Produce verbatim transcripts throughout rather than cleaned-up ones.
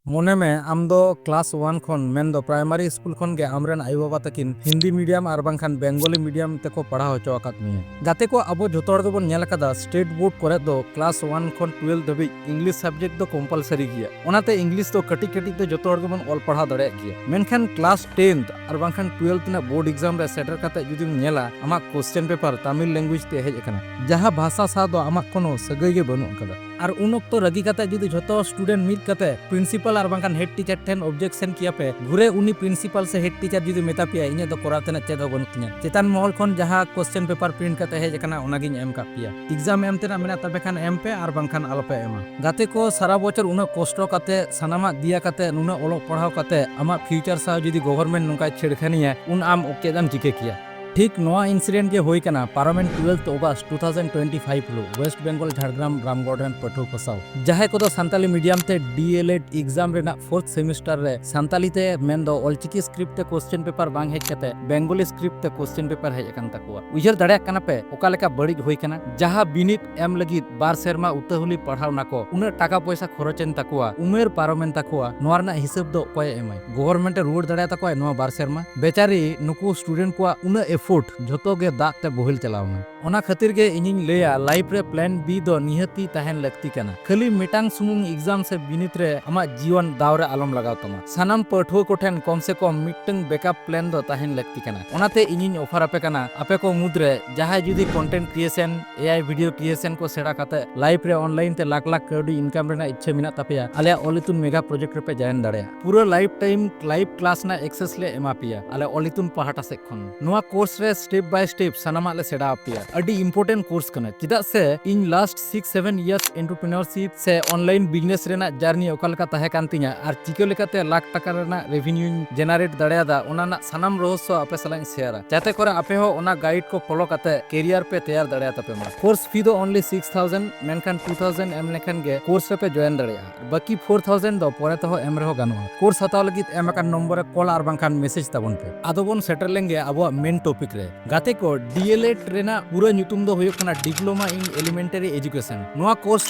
ᱢᱚᱱᱮ ᱢᱮ, ᱟᱢ ᱫᱚ ᱠᱞᱟᱥ ᱳᱣᱟᱱ ᱠᱷᱚᱱ, ᱢᱮᱱᱫᱚ ᱯᱨᱟᱭᱢᱟᱨᱤ ᱥᱠᱩᱞ ᱠᱷᱚᱱ ᱜᱮ ᱟᱢᱨᱮᱱ ᱟᱭᱳᱼᱵᱟᱵᱟ ᱛᱟᱹᱠᱤᱱ ᱦᱤᱱᱫᱤ ᱢᱤᱰᱤᱭᱟᱢ ᱟᱨ ᱵᱟᱝᱠᱷᱟᱱ ᱵᱮᱝᱜᱚᱞᱤ ᱢᱤᱰᱤᱭᱟᱢ ᱛᱮᱠᱚ ᱯᱟᱲᱦᱟᱣ ᱦᱚᱪᱚ ᱟᱠᱟᱫ ᱢᱮᱭᱟ᱾ ᱜᱟᱛᱮ ᱠᱚ, ᱟᱵᱚ ᱡᱷᱚᱛᱚ ᱦᱚᱲ ᱜᱮᱵᱚᱱ ᱧᱮᱞ ᱟᱠᱟᱫᱟ, ᱥᱴᱮᱴ ᱵᱳᱨᱰ ᱠᱚᱨᱮ ᱫᱚ ᱠᱞᱟᱥ ᱳᱣᱟᱱ ᱠᱷᱚᱱ ᱴᱩᱭᱮᱞᱵᱷ ᱫᱷᱟᱹᱵᱤᱡ ᱤᱝᱞᱤᱥ ᱥᱟᱵᱡᱮᱠᱴ ᱫᱚ ᱠᱚᱢᱯᱟᱞᱥᱟᱨᱤ ᱜᱮᱭᱟ᱾ ᱚᱱᱟᱛᱮ ᱤᱝᱞᱤᱥ ᱫᱚ ᱠᱟᱹᱴᱤᱡ ᱠᱟᱹᱴᱤᱡ ᱛᱮ ᱡᱚᱛᱚ ᱦᱚᱲ ᱜᱮᱵᱚᱱ ᱚᱞ ᱯᱟᱲᱦᱟᱣ ᱫᱟᱲᱮᱭᱟᱜ ᱜᱮᱭᱟ᱾ ᱢᱮᱱᱠᱷᱟᱱ ᱠᱞᱟᱥ ᱴᱮᱱᱛᱷ ᱟᱨ ᱵᱟᱝᱠᱷᱟᱱ ᱴᱩᱭᱮᱞᱵᱷ ᱨᱮᱱᱟᱜ ᱵᱳᱨᱰ ᱮᱠᱡᱟᱢ ᱨᱮ ᱥᱮᱴᱮᱨ ᱠᱟᱛᱮ ᱡᱩᱫᱤᱢ ᱧᱮᱞᱟ, ᱟᱢᱟᱜ ᱠᱚᱥᱪᱮᱱ ᱯᱮᱯᱟᱨ ᱛᱟᱢᱤᱞ ᱞᱮᱝᱜᱩᱭᱮᱡᱽ ᱛᱮ ᱦᱮᱡ ᱟᱠᱟᱱᱟ, ᱡᱟᱦᱟᱸ ᱵᱷᱟᱥᱟ ᱥᱟᱶ ᱫᱚ ᱟᱢᱟᱜ ᱠᱳᱱᱳ ᱥᱟᱹᱜᱟᱹᱭ ᱜᱮ ᱵᱟᱹᱱᱩᱜ ᱟᱠᱟᱫᱟ᱾ ᱟᱨ ᱩᱱ ᱚᱠᱛᱚ ᱨᱟᱹᱜᱤ ᱠᱟᱛᱮ ᱡᱩᱫᱤ ᱡᱷᱚᱛᱚ ᱥᱴᱩᱰᱮᱱᱴ ᱢᱤᱫ ᱠᱟᱛᱮ ᱯᱨᱤᱱᱥᱤᱯᱟᱞ ᱟᱨ ᱵᱟᱝᱠᱷᱟᱱ ᱦᱮᱰ ᱴᱤᱪᱟᱨ ᱴᱷᱮᱱ ᱚᱵᱡᱮᱠᱥᱚᱱ ᱠᱮᱭᱟ ᱯᱮ, ᱜᱷᱩᱨᱮ ᱩᱱᱤ ᱯᱨᱤᱱᱥᱤᱯᱟᱞ ᱥᱮ ᱦᱮᱰ ᱴᱤᱪᱟᱨ ᱡᱩᱫᱤ ᱢᱮᱛᱟ ᱯᱮᱭᱟ, "ᱤᱧᱟᱹᱜ ᱫᱚ ᱠᱚᱨᱟᱣ ᱛᱮᱱᱟᱜ ᱪᱮᱫ ᱦᱚᱸ ᱵᱟᱹᱱᱩᱜ ᱛᱤᱧᱟᱹ, ᱪᱮᱛᱟᱱ ᱢᱚᱦᱚᱞ ᱠᱷᱚᱱ ᱡᱟᱦᱟᱸ ᱠᱚᱥᱪᱮᱱ ᱯᱮᱯᱟᱨ ᱯᱨᱤᱱᱴ ᱠᱟᱛᱮ ᱦᱮᱡ ᱟᱠᱟᱱᱟ, ᱚᱱᱟᱜᱤᱧ ᱮᱢ ᱠᱟᱜ ᱯᱮᱭᱟ, ᱮᱠᱡᱟᱢ ᱮᱢ ᱛᱮᱱᱟᱜ ᱢᱮᱱᱟᱜ ᱛᱟᱯᱮ ᱠᱷᱟᱱ ᱮᱢ ᱯᱮ ᱟᱨ ᱵᱟᱝᱠᱷᱟᱱ ᱟᱞᱚᱯᱮ ᱮᱢᱟ᱾" ᱜᱟᱛᱮ ᱠᱚ, ᱥᱟᱨᱟ ᱵᱚᱪᱷᱚᱨ ᱩᱱᱟᱹᱜ ᱠᱚᱥᱴᱚ ᱠᱟᱛᱮ, ᱥᱟᱱᱟᱢᱟᱜ ᱫᱤᱭᱟ ᱠᱟᱛᱮ, ᱱᱩᱱᱟᱹᱜ ᱚᱞᱚᱜ ᱯᱟᱲᱦᱟᱣ ᱠᱟᱛᱮ ᱟᱢᱟᱜ ᱯᱷᱤᱭᱩᱪᱟᱨ ᱥᱟᱶ ᱡᱩᱫᱤ ᱜᱚᱵᱷᱚᱨᱱᱢᱮᱱᱴ ᱱᱚᱝᱠᱟᱭ ᱪᱷᱮᱲᱠᱷᱟᱱᱤᱭᱟ, ᱩᱱ ᱟᱢ ᱪᱮᱫ ᱮᱢ ᱪᱤᱠᱟᱹ ᱠᱮᱭᱟ? ᱴᱷᱤᱠ ᱱᱚᱣᱟ ᱤᱱᱥᱤᱰᱮᱱᱴ ᱜᱮ ᱦᱩᱭ ᱠᱟᱱᱟ ᱯᱟᱨᱚᱢᱮᱱ twelve August two thousand twenty five ᱦᱤᱞᱳᱜ ᱳᱭᱮᱥᱴ ᱵᱮᱝᱜᱚᱞ ᱡᱷᱟᱲᱜᱨᱟᱢ ᱨᱟᱢᱜᱚᱲ ᱨᱮᱱ ᱯᱟᱹᱴᱷᱩᱣᱟᱹ ᱠᱚ ᱥᱟᱶ, ᱡᱟᱦᱟᱸᱭ ᱠᱚᱫᱚ ᱥᱟᱱᱛᱟᱞᱤ ᱢᱤᱰᱤᱭᱟᱢ ᱛᱮ ᱰᱤ ᱮᱞ ᱮᱰ ᱮᱠᱡᱟᱢ ᱨᱮᱱᱟᱜ ᱯᱷᱳᱨᱛᱷ ᱥᱮᱢᱤᱥᱴᱟᱨ ᱨᱮ ᱥᱟᱱᱛᱟᱞᱤ ᱛᱮ, ᱢᱮᱱᱫᱚ ᱚᱞᱪᱤᱠᱤ ᱥᱠᱨᱤᱯᱴ ᱛᱮ ᱠᱚᱥᱪᱮᱱ ᱯᱮᱯᱟᱨ ᱵᱟᱝ ᱦᱮᱡ ᱠᱟᱛᱮ ᱵᱮᱝᱜᱚᱞᱤ ᱥᱠᱨᱤᱯᱴ ᱛᱮ ᱠᱚᱥᱪᱮᱱ ᱯᱮᱯᱟᱨ ᱦᱮᱡ ᱟᱠᱟᱱ ᱛᱟᱠᱚᱣᱟ᱾ ᱩᱭᱦᱟᱹᱨ ᱫᱟᱲᱮᱭᱟᱜ ᱠᱟᱱᱟ ᱯᱮ ᱚᱠᱟ ᱞᱮᱠᱟ ᱵᱟᱹᱲᱤᱡ ᱦᱩᱭ ᱠᱟᱱᱟ? ᱡᱟᱦᱟᱸ ᱵᱤᱱᱤᱰ ᱮᱢ ᱞᱟᱹᱜᱤᱫ ᱵᱟᱨ ᱥᱮᱨᱢᱟ ᱩᱛᱟᱹᱦᱩᱞᱤ ᱯᱟᱲᱦᱟᱣ ᱱᱟᱠᱚ, ᱩᱱᱟᱹᱜ ᱴᱟᱠᱟ ᱯᱚᱭᱥᱟ ᱠᱷᱚᱨᱚᱪ ᱮᱱ ᱛᱟᱠᱚᱣᱟ, ᱩᱢᱮᱨ ᱯᱟᱨᱚᱢᱮᱱ ᱛᱟᱠᱚᱣᱟ, ᱱᱚᱣᱟ ᱨᱮᱱᱟᱜ ᱦᱤᱥᱟᱹᱵ ᱫᱚ ᱚᱠᱚᱭᱮ ᱮᱢᱟᱭ? ᱜᱚᱵᱷᱚᱨᱱᱢᱮᱱᱴ ᱮ ᱨᱩᱣᱟᱹᱲ ᱫᱟᱲᱮᱭᱟᱛᱟ ᱠᱚᱣᱟᱭ ᱱᱚᱣᱟ ᱵᱟᱨ ᱥᱮᱨᱢᱟ? ᱵᱮᱪᱟᱨᱤ ᱱᱩᱠᱩ ᱥᱴᱩᱰᱮᱱᱴ ᱠᱚᱣᱟᱜ ᱩᱱᱟᱹᱜ ᱮᱯᱷᱳᱨᱴ ᱡᱷᱚᱛᱚ ᱜᱮ ᱫᱟᱜ ᱛᱮ ᱵᱳᱦᱮᱞ ᱪᱟᱞᱟᱣ ᱮᱱᱟ᱾ ᱚᱱᱟ ᱠᱷᱟᱹᱛᱤᱨ ᱜᱮ ᱤᱧᱤᱧ ᱞᱟᱹᱭᱟ, ᱞᱟᱭᱤᱯᱷ ᱨᱮ ᱯᱞᱮᱱ ᱵᱤ ᱫᱚ ᱱᱤᱦᱟᱹᱛᱤ ᱛᱟᱦᱮᱱ ᱞᱟᱹᱠᱛᱤ ᱠᱟᱱᱟ᱾ ᱠᱷᱟᱹᱞᱤ ᱢᱤᱫᱴᱟᱝ ᱥᱩᱢᱩᱝ ᱮᱠᱡᱟᱢ ᱥᱮ ᱵᱤᱱᱤᱰ ᱨᱮ ᱟᱢᱟᱜ ᱡᱤᱭᱚᱱ ᱫᱟᱣ ᱨᱮ ᱟᱞᱚᱢ ᱞᱟᱜᱟᱣ ᱛᱟᱢᱟ᱾ ᱥᱟᱱᱟᱢ ᱯᱟᱹᱴᱷᱩᱣᱟᱹ ᱠᱚᱴᱷᱮᱱ ᱠᱚᱢ ᱥᱮ ᱠᱚᱢ ᱢᱤᱫᱴᱟᱝ ᱵᱮᱠᱟᱯ ᱯᱞᱮᱱ ᱫᱚ ᱛᱟᱦᱮᱱ ᱞᱟᱹᱠᱛᱤ ᱠᱟᱱᱟ᱾ ᱚᱱᱟᱛᱮ ᱤᱧᱤᱧ ᱚᱯᱷᱟᱨ ᱟᱯᱮ ᱠᱟᱱᱟ, ᱟᱯᱮ ᱠᱚ ᱢᱩᱫᱽᱨᱮ ᱡᱟᱦᱟᱸᱭ ᱡᱩᱫᱤ ᱠᱚᱱᱴᱮᱱᱴ ᱠᱨᱤᱭᱮᱥᱚᱱ, ᱮ ᱟᱭ ᱵᱷᱤᱰᱤᱭᱳ ᱠᱨᱤᱭᱮᱥᱚᱱ ᱠᱚ ᱥᱮᱬᱟ ᱠᱟᱛᱮ ᱞᱟᱭᱤᱯᱷ ᱨᱮ ᱚᱱᱞᱟᱭᱤᱱ ᱛᱮ ᱞᱟᱠᱷ ᱞᱟᱠᱷ ᱠᱟᱹᱣᱰᱤ ᱤᱱᱠᱟᱢ ᱨᱮᱱᱟᱜ ᱤᱪᱪᱷᱟᱹ ᱢᱮᱱᱟᱜ ᱛᱟᱯᱮᱭᱟ, ᱟᱞᱮᱭᱟᱜ ᱚᱞ ᱤᱛᱩᱱ ᱢᱮᱜᱟ ᱯᱨᱚᱡᱮᱠᱴ ᱨᱮᱯᱮ ᱡᱚᱭᱮᱱ ᱫᱟᱲᱮᱭᱟᱜᱼᱟ᱾ ᱯᱩᱨᱟᱹ ᱞᱟᱭᱤᱯᱷ ᱴᱟᱭᱤᱢ ᱞᱟᱭᱤᱵᱷ ᱠᱞᱟᱥ ᱨᱮᱱᱟᱜ ᱮᱠᱥᱮᱥ ᱞᱮ ᱮᱢᱟ ᱯᱮᱭᱟ ᱟᱞᱮ ᱚᱞ ᱤᱛᱩᱱ ᱯᱟᱦᱴᱟ ᱥᱮᱫ ᱠᱷᱚᱱ᱾ ᱱᱚᱣᱟ ᱠᱳᱨᱥ ᱨᱮ ᱥᱴᱮᱯ ᱵᱟᱭ ᱥᱴᱮᱯ ᱥᱟᱱᱟᱢᱟᱜ ᱞᱮ ᱥᱮᱬᱟ ᱟᱯᱮᱭᱟ᱾ ᱟᱹᱰᱤ ᱤᱢᱯᱚᱨᱴᱮᱱᱴ ᱠᱳᱨᱥ ᱠᱟᱱᱟ, ᱪᱮᱫᱟᱜ ᱥᱮ ᱤᱧ ᱞᱟᱥᱴ ᱥᱤᱠᱥ ᱥᱮᱵᱷᱮᱱ ᱤᱭᱟᱨᱥ ᱮᱱᱴᱟᱨᱯᱨᱮᱱᱟᱨᱥᱤᱯ ᱥᱮ ᱚᱱᱞᱟᱭᱤᱱ ᱵᱤᱡᱽᱱᱮᱥ ᱨᱮᱱᱟᱜ ᱡᱟᱨᱱᱤ ᱚᱠᱟ ᱞᱮᱠᱟ ᱛᱟᱦᱮᱸ ᱠᱟᱱ ᱛᱤᱧᱟ ᱟᱨ ᱪᱤᱠᱟᱹ ᱞᱮᱠᱟᱛᱮ ᱞᱟᱠᱷ ᱴᱟᱠᱟ ᱨᱮᱱᱟᱜ ᱨᱮᱵᱷᱤᱱᱤᱭᱩᱧ ᱡᱮᱱᱟᱨᱮᱴ ᱫᱟᱲᱮᱭᱟᱫᱟ, ᱚᱱᱟ ᱨᱮᱱᱟᱜ ᱥᱟᱱᱟᱢ ᱨᱚᱦᱚᱥᱥᱚ ᱟᱯᱮ ᱥᱟᱞᱟᱜ ᱤᱧ ᱥᱮᱭᱟᱨᱟ, ᱡᱟᱛᱮ ᱠᱚᱨᱮ ᱟᱯᱮ ᱦᱚᱸ ᱚᱱᱟ ᱜᱟᱭᱤᱰ ᱠᱚ ᱯᱷᱚᱞᱳ ᱠᱟᱛᱮ ᱠᱮᱨᱤᱭᱟᱨ ᱯᱮ ᱛᱮᱭᱟᱨ ᱫᱟᱲᱮᱭᱟᱛᱟᱯᱮ ᱢᱟ᱾ ᱠᱳᱨᱥ ᱯᱷᱤ ᱫᱚ ᱚᱱᱞᱤ ᱥᱤᱠᱥ ᱛᱷᱟᱣᱡᱮᱱᱰ, ᱢᱮᱱᱠᱷᱟᱱ ᱴᱩ ᱛᱷᱟᱣᱡᱮᱱᱰ ᱮᱢ ᱞᱮᱠᱷᱟᱱ ᱜᱮ ᱠᱳᱨᱥ ᱨᱮᱯᱮ ᱡᱚᱭᱮᱱ ᱫᱟᱲᱮᱭᱟᱜᱼᱟ᱾ ᱵᱟᱹᱠᱤ ᱯᱷᱳᱨ ᱛᱷᱟᱣᱡᱮᱱᱰ ᱫᱚ ᱯᱚᱨᱮ ᱛᱮᱦᱚᱸ ᱮᱢ ᱨᱮᱦᱚᱸ ᱜᱟᱱᱚᱜᱼᱟ᱾ ᱠᱳᱨᱥ ᱦᱟᱛᱟᱣ ᱞᱟᱹᱜᱤᱫ ᱮᱢ ᱟᱠᱟᱱ ᱱᱚᱢᱵᱚᱨ ᱨᱮ ᱠᱚᱞ ᱟᱨ ᱵᱟᱝᱠᱷᱟᱱ ᱢᱮᱥᱮᱡᱽ ᱛᱟᱵᱚᱱ ᱯᱮ᱾ ᱟᱫᱚ ᱵᱚᱱ ᱥᱮᱴᱮᱨ ᱞᱮᱱ ᱜᱮ ᱟᱵᱚᱣᱟᱜ ᱢᱮᱱ ᱴᱚᱯᱤᱠ᱾ topic ᱨᱮ᱾ ᱜᱟᱛᱮ ᱠᱚ, ᱰᱤ ᱮᱞ ᱮᱰ ᱨᱮᱱᱟᱜ ᱯᱩᱨᱟᱹ ᱧᱩᱛᱩᱢ ᱫᱚ ᱦᱩᱭᱩᱜ ᱠᱟᱱᱟ Diploma in Elementary Education᱾ ᱱᱚᱣᱟ course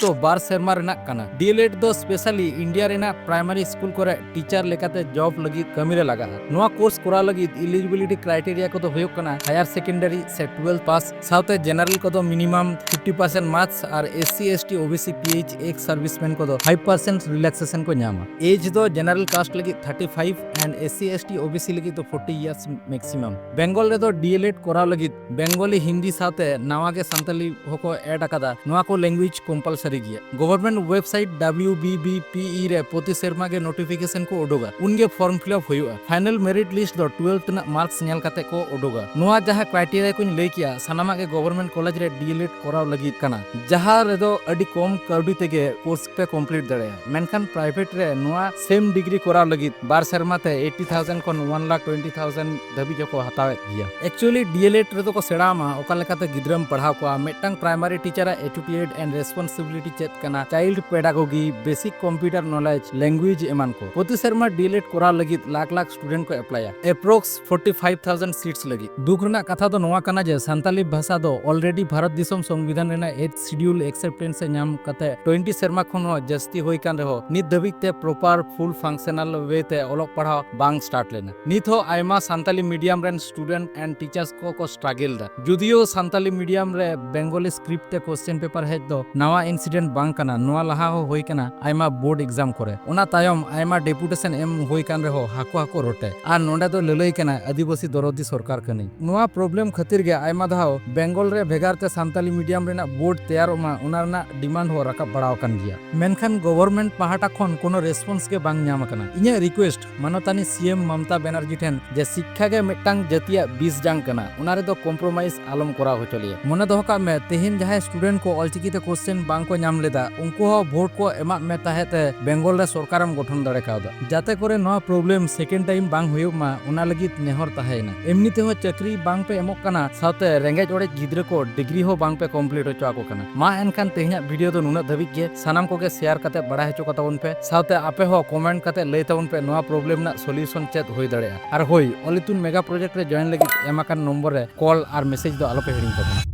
ᱫᱚ ᱵᱟᱨ ᱥᱮᱨᱢᱟ ᱨᱮᱱᱟᱜ ᱠᱟᱱᱟ᱾ ᱰᱤ ᱮᱞ ᱮᱰ ᱫᱚ specially India ᱨᱮᱱᱟᱜ primary school ᱠᱚᱨᱮ teacher ᱞᱮᱠᱟᱛᱮ job ᱞᱟᱹᱜᱤᱫ ᱠᱟᱹᱢᱤ ᱨᱮ ᱞᱟᱜᱟᱜᱼᱟ᱾ ᱱᱚᱣᱟ course ᱠᱚᱨᱟᱣ ᱞᱟᱹᱜᱤᱫ eligibility criteria ᱠᱚᱫᱚ ᱦᱩᱭᱩᱜ ᱠᱟᱱᱟ higher secondary ᱥᱮ twelve pass, ᱥᱟᱶᱛᱮ general ᱠᱚᱫᱚ minimum fifty percent marks ᱟᱨ S C, S T, O B C, P H, ex servicemen ᱠᱚᱫᱚ five percent relaxation ᱠᱚ ᱧᱟᱢᱟ᱾ Age ᱫᱚ general caste ᱞᱟᱹᱜᱤᱫ thirty five and S C, S T, O B C ᱞᱟᱹᱜᱤᱫ ᱫᱚ forty years maximum᱾ Bengal ᱨᱮᱫᱚ ᱰᱤ L Ed ᱠᱚᱨᱟᱣ ᱞᱟᱹᱜᱤᱫ ᱵᱮᱝᱜᱚᱞᱤ, ᱦᱤᱱᱫᱤ ᱥᱟᱶᱛᱮ ᱱᱟᱣᱟ ᱜᱮ ᱥᱟᱱᱛᱟᱞᱤ ᱦᱚᱸᱠᱚ add ᱟᱠᱟᱫᱟ᱾ ᱱᱚᱣᱟ ᱠᱚ language compulsory ᱜᱮᱭᱟ᱾ Government website W B B P E ᱨᱮ ᱯᱨᱚᱛᱤ ᱥᱮᱨᱢᱟ ᱜᱮ notification ᱠᱚ ᱩᱰᱩᱠᱟ, ᱩᱱᱜᱮ form fill up ᱦᱩᱭᱩᱜᱼᱟ᱾ Final merit list ᱫᱚ twelfth ᱨᱮᱱᱟᱜ marks ᱧᱮᱞ ᱠᱟᱛᱮ ᱠᱚ ᱩᱰᱩᱠᱟ᱾ ᱱᱚᱣᱟ ᱡᱟᱦᱟᱸ criteria ᱠᱚᱧ ᱞᱟᱹᱭ ᱠᱮᱜᱼᱟ, ᱥᱟᱱᱟᱢᱟᱜ ᱜᱮ government college ᱨᱮ ᱰᱤ ᱮᱞ ᱮᱰ ᱠᱚᱨᱟᱣ ᱞᱟᱹᱜᱤᱫ ᱠᱟᱱᱟ, ᱡᱟᱦᱟᱸ ᱨᱮᱫᱚ ᱟᱹᱰᱤ ᱠᱚᱢ ᱠᱟᱹᱣᱰᱤ ᱛᱮᱜᱮ course ᱯᱮ complete ᱫᱟᱲᱮᱭᱟᱜᱼᱟ᱾ ᱢᱮᱱᱠᱷᱟᱱ private ᱨᱮ ᱱᱚᱣᱟ same degree ᱠᱚᱨᱟᱣ ᱞᱟᱹᱜᱤᱫ ᱵᱟᱨ ᱥᱮᱨᱢᱟ ᱛᱮ eighty thousand ᱠᱷᱚᱱ one lakh twenty thousand ᱫᱷᱟᱹᱵᱤᱡ ᱦᱚᱸᱠᱚ ᱦᱟᱛᱟᱣᱮᱫ ᱜᱮᱭᱟ᱾ Actually, ᱰᱤ ᱮᱞ ᱮᱰ ᱨᱮᱫᱚ ᱠᱚ ᱥᱮᱬᱟ ᱟᱢᱟ ᱚᱠᱟ ᱞᱮᱠᱟᱛᱮ ᱜᱤᱫᱽᱨᱟᱹᱢ ᱯᱟᱲᱦᱟᱣ ᱠᱚᱣᱟ, ᱢᱤᱫᱴᱟᱝ primary teacher ᱟᱜ attitude and responsibility ᱪᱮᱫ ᱠᱟᱱᱟ, child pedagogy, basic computer knowledge, language ᱮᱢᱟᱱ ᱠᱚ᱾ ᱯᱨᱚᱛᱤ ᱥᱮᱨᱢᱟ ᱰᱤ ᱮᱞ ᱮᱰ ᱠᱚᱨᱟᱣ ᱞᱟᱹᱜᱤᱫ ᱞᱟᱠᱷ ᱞᱟᱠᱷ student ᱠᱚ applyᱟ, approx forty five thousand seats ᱞᱟᱹᱜᱤᱫ᱾ ᱫᱩᱠ ᱨᱮᱱᱟᱜ ᱠᱟᱛᱷᱟ ᱫᱚ ᱱᱚᱣᱟ ᱠᱟᱱᱟ ᱡᱮ ᱥᱟᱱᱛᱟᱞᱤ ᱵᱷᱟᱥᱟ ᱫᱚ already ᱵᱷᱟᱨᱚᱛ ᱫᱤᱥᱚᱢ ᱥᱚᱝᱵᱤᱫᱷᱟᱱ ᱨᱮᱱᱟᱜ eighth schedule acceptance ᱮ ᱧᱟᱢ ᱠᱟᱛᱮ twenty ᱥᱮᱨᱢᱟ ᱠᱷᱚᱱ ᱦᱚᱸ ᱡᱟᱹᱥᱛᱤ ᱦᱩᱭ ᱠᱟᱱ ᱨᱮᱦᱚᱸ, ᱱᱤᱛ ᱫᱷᱟᱹᱵᱤᱡ ᱛᱮ proper full functional way ᱛᱮ ᱚᱞᱚᱜ ᱯᱟᱲᱦᱟᱣ ᱵᱟᱝ start ᱞᱮᱱᱟ᱾ ᱱᱤᱛ ᱦᱚᱸ ᱟᱭᱢᱟ ᱥᱟᱱᱛᱟᱞᱤ medium ᱨᱮᱱ student and teachers ᱠᱚ ᱠᱚ struggle ᱫᱟ᱾ ᱡᱩᱫᱤᱭᱳ ᱥᱟᱱᱛᱟᱞᱤ medium ᱨᱮ Bengali script ᱛᱮ question paper ᱦᱮᱡ ᱫᱚ ᱱᱟᱣᱟ incident ᱵᱟᱝ ᱠᱟᱱᱟ, ᱱᱚᱣᱟ ᱞᱟᱦᱟ ᱦᱚᱸ ᱦᱩᱭ ᱠᱟᱱᱟ ᱟᱭᱢᱟ board exam ᱠᱚᱨᱮ᱾ ᱚᱱᱟ ᱛᱟᱭᱚᱢ ᱟᱭᱢᱟ deputation ᱮᱢ ᱦᱩᱭ ᱠᱟᱱ ᱨᱮᱦᱚᱸ ᱦᱟᱠᱚ ᱦᱟᱠᱚ ᱨᱚᱴᱮ᱾ ᱟᱨ ᱱᱚᱰᱮ ᱫᱚ ᱞᱟᱹᱞᱟᱹᱭ ᱠᱟᱱᱟ ᱟᱹᱫᱤᱵᱟᱹᱥᱤ ᱫᱚᱨᱚᱫᱤ ᱥᱚᱨᱠᱟᱨ ᱠᱟᱹᱱᱟᱹᱧ᱾ ᱱᱚᱣᱟ problem ᱠᱷᱟᱹᱛᱤᱨ ᱜᱮ ᱟᱭᱢᱟ ᱫᱷᱟᱣ ᱵᱮᱝᱜᱚᱞ ᱨᱮ ᱵᱷᱮᱜᱟᱨ ᱛᱮ ᱥᱟᱱᱛᱟᱞᱤ medium ᱨᱮᱱᱟᱜ board ᱛᱮᱭᱟᱨᱚᱜ ᱢᱟ, ᱚᱱᱟ ᱨᱮᱱᱟᱜ demand ᱦᱚᱸ ᱨᱟᱠᱟᱵ ᱵᱟᱲᱟ ᱟᱠᱟᱱ ᱜᱮᱭᱟ᱾ ᱢᱮᱱᱠᱷᱟᱱ government ᱯᱟᱦᱴᱟ ᱠᱷᱚᱱ ᱠᱳᱱᱳ response ᱜᱮ ᱵᱟᱝ ᱧᱟᱢ ᱟᱠᱟᱱᱟ᱾ ᱤᱧᱟᱹᱜ request ᱢᱟᱱᱚᱛᱟᱱᱤ ᱥᱤ ᱮᱢ ᱢᱚᱢᱚᱛᱟ ᱵᱮᱱᱟᱨᱡᱤ ᱴᱷᱮᱱ ᱡᱮ ᱥᱤᱠᱠᱷᱟ ᱜᱮ ᱢᱤᱫᱴᱟᱝ ᱡᱟᱹᱛᱤᱭᱟᱜ ᱵᱤᱥ ᱡᱟᱝ ᱠᱟᱱᱟ, ᱚᱱᱟ ᱨᱮᱫᱚ compromise ᱟᱞᱚᱢ ᱠᱚᱨᱟᱣ ᱦᱚᱪᱚ ᱞᱮᱭᱟ᱾ ᱢᱚᱱᱮ ᱫᱚᱦᱚ ᱠᱟᱜ ᱢᱮ, ᱛᱮᱦᱮᱧ ᱡᱟᱦᱟᱸᱭ student ᱠᱚ ᱚᱞᱪᱤᱠᱤ ᱛᱮ question ᱵᱟᱝ ᱠᱚ ᱧᱟᱢ ᱞᱮᱫᱟ, ᱩᱱᱠᱩ ᱦᱚᱸ vote ᱠᱚ ᱮᱢᱟᱜ ᱢᱮ ᱛᱟᱦᱮᱸ ᱛᱮ ᱵᱮᱝᱜᱚᱞ ᱨᱮ ᱥᱚᱨᱠᱟᱨᱮᱢ ᱜᱚᱴᱷᱚᱱ ᱫᱟᱲᱮ ᱠᱟᱣᱫᱟ᱾ ᱡᱟᱛᱮ ᱠᱚᱨᱮ ᱱᱚᱣᱟ problem second time ᱵᱟᱝ ᱦᱩᱭᱩᱜ ᱢᱟ, ᱚᱱᱟ ᱞᱟᱹᱜᱤᱫ ᱱᱮᱦᱚᱨ ᱛᱟᱦᱮᱸᱭᱮᱱᱟ᱾ ᱮᱢᱱᱤ ᱛᱮᱦᱚᱸ ᱪᱟᱹᱠᱨᱤ ᱵᱟᱝ ᱯᱮ ᱮᱢᱚᱜ ᱠᱟᱱᱟ, ᱥᱟᱶᱛᱮ ᱨᱮᱸᱜᱮᱡ ᱚᱲᱮᱡ ᱜᱤᱫᱽᱨᱟᱹ ᱠᱚ degree ᱦᱚᱸ ᱵᱟᱝ ᱯᱮ complete ᱦᱚᱪᱚ ᱟᱠᱚ ᱠᱟᱱᱟ᱾ ᱢᱟ ᱮᱱᱠᱷᱟᱱ ᱛᱮᱦᱮᱧᱟᱜ video ᱫᱚ ᱱᱩᱱᱟᱹᱜ ᱫᱷᱟᱹᱵᱤᱡ ᱜᱮ᱾ ᱥᱟᱱᱟᱢ ᱠᱚᱜᱮ share ᱠᱟᱛᱮ ᱵᱟᱲᱟᱭ ᱦᱚᱪᱚ ᱠᱚ ᱛᱟᱵᱚᱱ ᱯᱮ, ᱥᱟᱶᱛᱮ ᱟᱯᱮ ᱦᱚᱸ comment ᱠᱟᱛᱮ ᱞᱟᱹᱭ ᱛᱟᱵᱚᱱ ᱯᱮ ᱱᱚᱣᱟ problem ᱨᱮᱱᱟᱜ solution ᱪᱮᱫ ᱦᱩᱭ ᱫᱟᱲᱮᱭᱟᱜᱼᱟ᱾ ᱟᱨ ᱦᱳᱭ, ᱚᱞ ᱤᱛᱩᱱ mega project ᱨᱮ join ᱞᱟᱹᱜᱤᱫ ᱮᱢ ᱟᱠᱟᱱ ᱱᱚᱢᱵᱚᱨ ᱨᱮ ᱠᱚᱞ ᱟᱨ ᱢᱮᱥᱮᱡᱽ ᱫᱚ ᱟᱞᱚᱯᱮ ᱦᱤᱲᱤᱧ ᱛᱟᱵᱚᱱᱟ᱾